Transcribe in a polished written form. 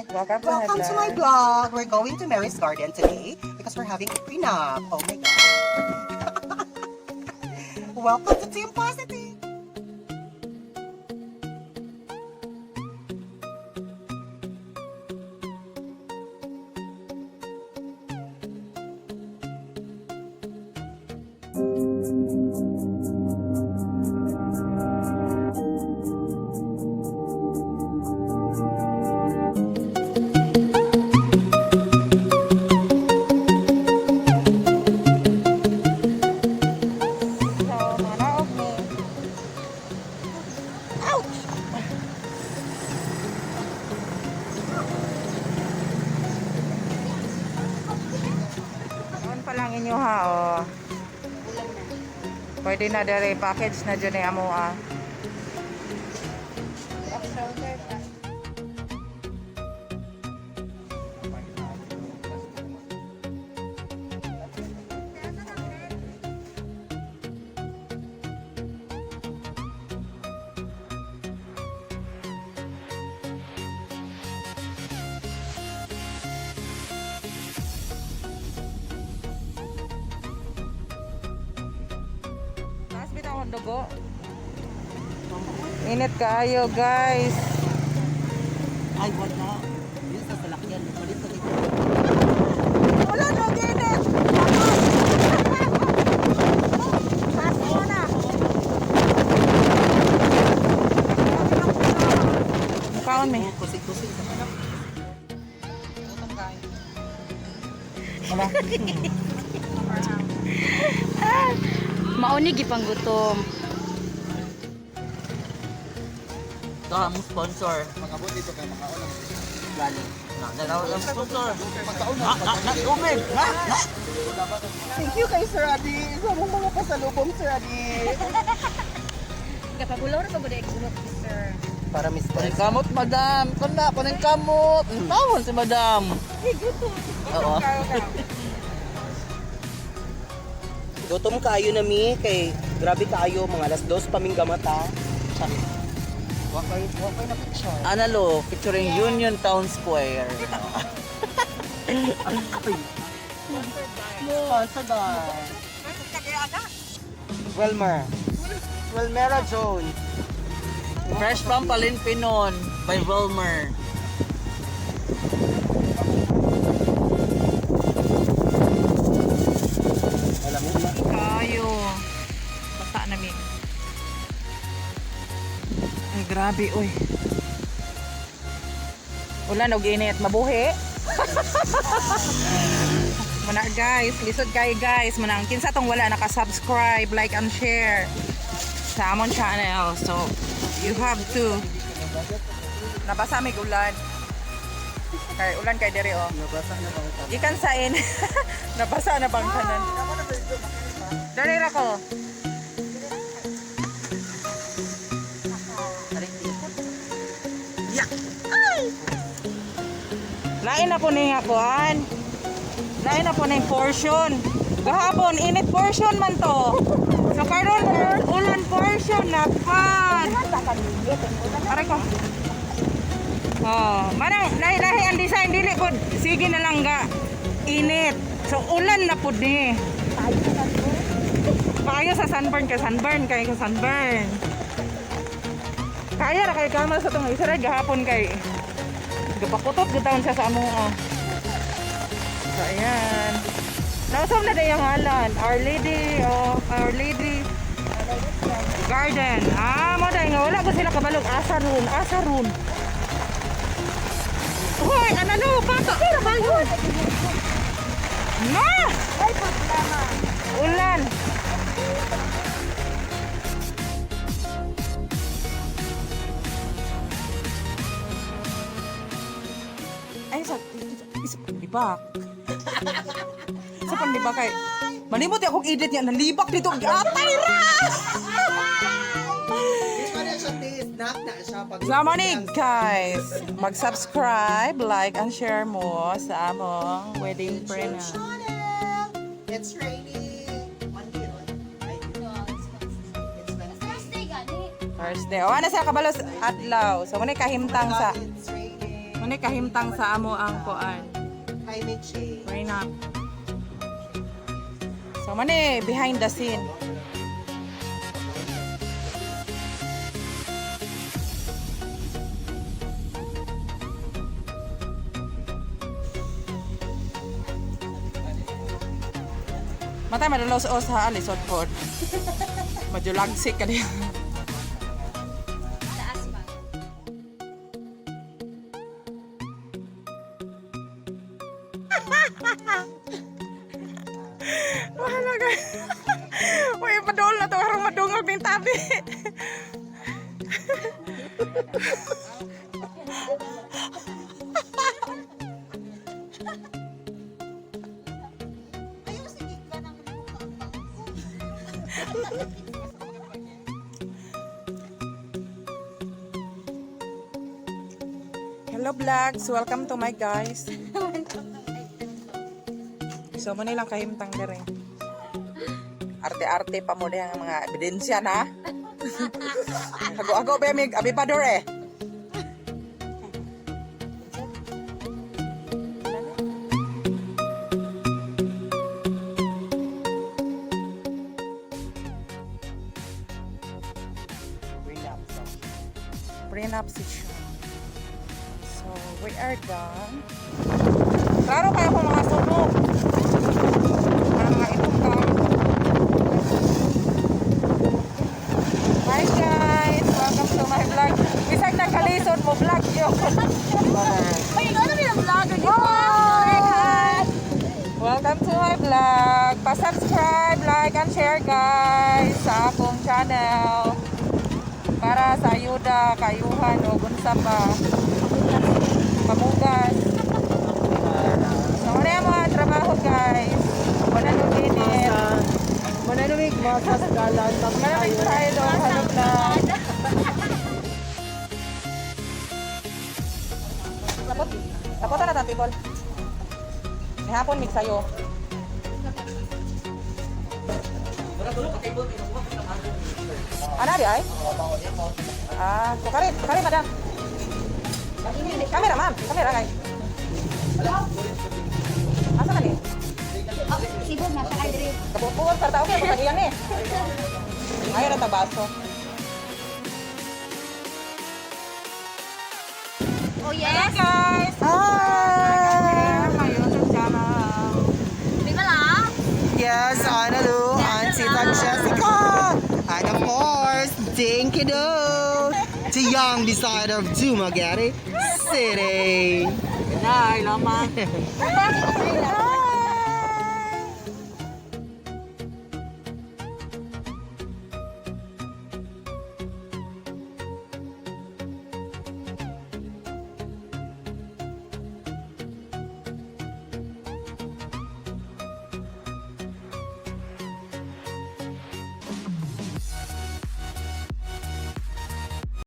Welcome to Welcome to my my vlog. We're going to Mary's Garden today because we're having a prenup. Oh my God. Welcome to Team Positive. So, manaog ni. Ouch! Noon pa lang inyo ha, oh. Pwede na dere package na dyan eh, amo ah. Taas bitaw akong dugo. Init kaayo, guys. Ay, wala. Yun sa salakyan. Palit sa dito. Wala na, init! Taas mo na. Mukhaon mi. Kusig-kusig sa kanak. Wala. Mauni gipanggutom. Ito ang sponsor. Makabot dito kay makaon ang Gani. Na, na, na, sponsor. Na, na, na, tubig. Na, na. Thank you kay Sir Adi. Sa mong mga pasalubong, Sir Adi. Kapagulaw ra pagod sulot, sir. Para Mr. Kunin kamot, madam. Kuna, kunin kamot. Ang tawon si madam. Oo. Gutom kaayo na mi kay grabe kaayo mga alas 2 pa ming gamata. Sorry. Wa kay na picture. Analo, featuring Union Town Square. Sponsor by Wilmer. Wilmera Jones. Fresh from Palinpinon by Wilmer. Alam mo na. Kayo. Basta na mi. Ay, grabe, uy. Ulan og init, mabuhi. Muna guys, lisod kayo guys. Muna ang kinsa tong wala naka-subscribe, like and share sa amon channel. So, you have to. Nabasa may ulan. Kay ulan kay diri oh. Nabasa na bang tanan? Gikan sa in. Nabasa na bang tanan? Dali ra ko. Ya. Lain na po ni nga kuan. Lain na po ni portion. Gahapon init portion man to. So karon ulan portion na pan. Aray ko. Oh, manang lahi-lahi ang design dili pod. Sige na lang ga. Init. So ulan na pud ni. Maayo sa sunburn kay sunburn kay ko sunburn. Kaya ra kay kamal sa tong isa ra gahapon kay gapakutot gud taon siya sa amo. Oh. So ayan. Nausap na day ang ngalan. Our Lady of Our Lady Garden. Ah, mo day nga wala ko sila kabalog asa ron, asa ron. Hoy, ano pato? Pero ba yun? Na! Ay problema. Ulan. Ay, sa isa panlibak. Sa panlibak kay Manimot akong edit niya nalibak dito. Atay ra. Para siya taste, snack na siya pag Sama ni guys. Mag-subscribe, like and share mo sa among wedding prenup. Channel. It's raining. Monday ron. Ay, it's Wednesday. Thursday gani. Thursday. O, ano sa kabalos adlaw. So, muna kahimtang sa It's raining. Muna kahimtang sa amo ang kuan. Climate change. Prenup. So mani behind the scene. Matay madalos os ha lisod pod. Madulagsik ka diha. Taas pa. Wala ka. Uy, padol na to karong madungog ning tabi. Ayaw, sige ka ng Hello vlogs, welcome to my guys. So mo lang kahimtang dere. Arte-arte pa mo ang mga ebidensya na. Ago-ago ba mig abi pa dore. Prenup. Prenup session. So, we are done. Klaro kayo kung mga sunog. Para mga itong ka. Hi guys! Welcome to my vlog. Bisag nagkalisod mo vlog yun. Uy, ikaw na bilang vlogger dito. Hi! Welcome to my vlog. Pa-subscribe, like, and share guys sa akong channel. Para sa ayuda, kayuhan, o unsa pa. Pamugas. So, ano yung mga trabaho guys? Wala nung init. Mananamig, masas galan. Malamig tayo doon. Hello vlog. Tapos, tapos na ta, people. May hapon, mig sayo. Ana di ay? Ah, so kare, kare madam. Kamera ma'am, kamera kay. Asa ka ni? Oh, sibog na siya kay dire. Kabubuon sa tao kay pag iyan eh. Ayaw na tabaso. Oh yes. Guys! Hi! My YouTube channel. Di ba lang? Yes, Ana Lu, and Tita Jessica. And of course, Dinky Do, the young designer of Dumaguete City. Nay, lamang. Ay,